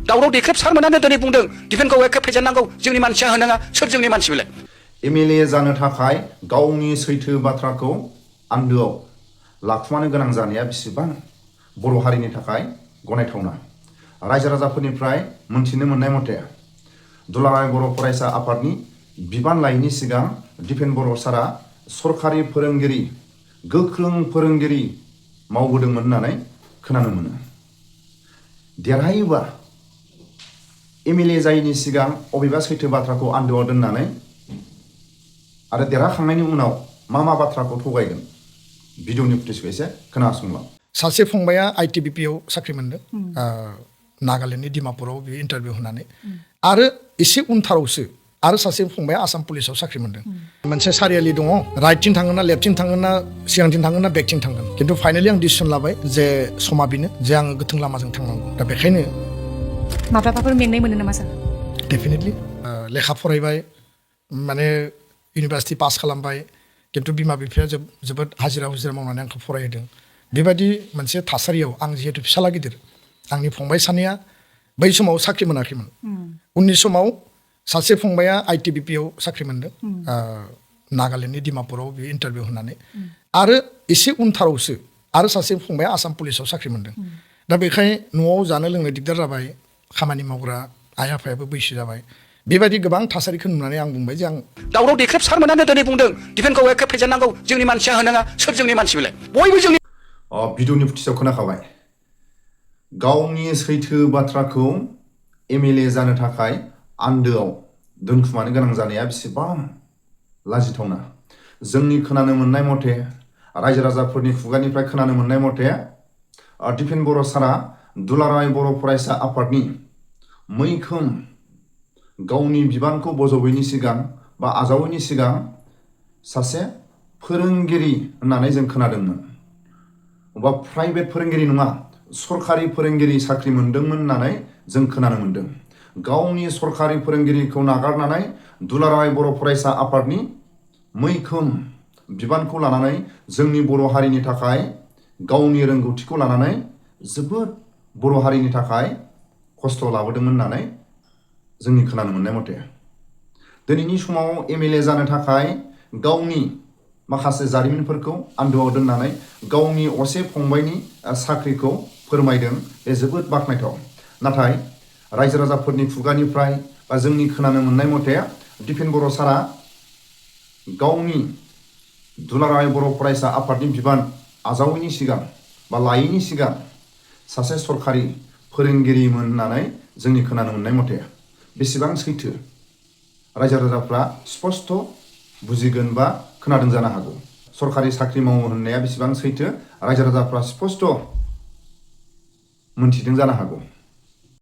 दावराव देख्रेब सारमोनानो दिनै बुंदों डिफेन्सखौ एखे फेजेननांगौ जोंनि मानसिया होनाङा सोर जोंनि मानसि बेलाय MLA जानो थाखाय गावनि सैथो बाथ्राखौ आन्दोआव लाखुमानो गोनां जानाया बेसेबां बर' हारिनि थाखाय गनायथावना रायजो राजाफोरनिफ्राय मोनथिनो मोननाय मथे दुलाराय बर' फरायसा आफादनि बिबान लायैनि सिगां दिपेन बर' सारा सरखारि फोरोंगिरि गोख्रों फोरोंगिरि मावबोदोंमोन होननानै खोनानो मोनो देरहायोबा MLA जायैनि सिगां अबेबा सैथो बाथ्राखौ आन्दोआव दोननानै आरो देरहाखांनायनि उनाव मा बाथ्राखौ थगायगोन भिडिअनि फुटेजखौ एसे खोनासंलां सासे फंबाया ITBP आव साख्रि मोनदों नागालेण्डनि डिमापुराव बे इन्टारभिउ होनानै आरो एसे उनथारावसो आरो सासे फंबाया आसाम पुलिसाव साख्रि मोनदों मोनसे सारियालि दङ राइटथिं थाङोना लेफ्टथिं थाङोना सिगांथिं थाङोना बेकथिं थांगोन खिन्थु फाइनालि आं डिसिसन लाबाय जे समा बेनो जे आङो गोथों लामाजों थांनांगौ दा बेखायनो माब्लाबाफोर मेंनाय मोनो नामा सार डेफिनेटलि लेखा फरायबाय माने इउनिभार्सिटि पास खालामबाय खिन्थु बिमा बिफाया जोबोद हाजिरा मावनानै आंखौ फरायहोदों बेबायदि मोनसे थासारियाव आं जिहेतु फिसाला गिदिर आंनि फंबाय सानैया बै समाव साख्रि मोनाखैमोन उननि समाव सासे फंबाया ITBP आव साख्रि मोनदों नागालेण्डनि डिमापुराव बे इन्टारभिउ होनानै आरो एसे उनथारावसो आरो सासे फंबाया आसाम पुलिसाव साख्रि मोनदों दा बेखायनो न'आव जानो लोंनो दिगदार जाबाय खामानि मावग्रा आइ आफायाबो बैसो जाबाय बेबायदि गोबां थासारिखौ नुनानै आं बुंबाय जे आं दावराव देख्रेब सारमोनानो दिनै बुंदों डिफेन्सखौ एखे फेजेननांगौ जोंनि मानसिया होनाङा सोर जोंनि मानसि बेलाय बयबो जोंनि भिडिअनि फुटेजाव खोनाखाबाय गावनि सैथो बाथ्राखौ MLA जानो थाखाय आन्दोआव दोनखुमानो गोनां जानाया बेसेबां लाजिथावना जोंनि खोनानो मोननाय मथे रायजो राजाफोरनि खुगानिफ्राय खोनानो मोननाय मथे दिपेन बर' सारा दुलाराय बर' फरायसा आफादनि मैखोम गावनि बिबानखौ बजबैनि सिगां बा आजावैनि सिगां सासे फोरोंगिरि होननानै जों खोनादोंमोन बा प्राइभेट फोरोंगिरि नङा सरखारि फोरोंगिरि साख्रि मोनदोंमोन होननानै जों खोनानो मोनदों गावनि सरखारि फोरोंगिरिखौ नागारनानै दुलाराय बर' फरायसा आफादनि मैखोम बिबानखौ लानानै जोंनि बर' हारिनि थाखाय गावनि रोंगौथिखौ लानानै जोबोद बर' हारिनि थाखाय खस्थ' लाबोदोंमोन होननानै जोंनि खोनानो मोननाय मथे दिनैनि समाव MLA जानो थाखाय गावनि माखासे जारिमिनफोरखौ आन्दोआव दोननानै गावनि असे फंबायनि साख्रिखौ फोरमायदों बे जोबोद बाख्नायथाव नाथाय रायजो राजाफोरनि खुगानिफ्राय बा जोंनि खोनानो मोननाय मथे दिपेन बर' सारा गावनि दुलाराय बर' फरायसा आफादनि बिबान आजावैनि सिगां बा लायैनि सिगां सासे सरखारि फोरोंगिरिमोन होननानै जोंनि खोनानो मोननाय मथे बेसेबां सैथो रायजो राजाफ्रा स्पष्ट बुजिगोन बा खोनादों जानो हागौ सरखारि साख्रि मावो होननाया बेसेबां सैथो रायजो राजाफ्रा स्पष्ट मोनथिदों जानो हागौ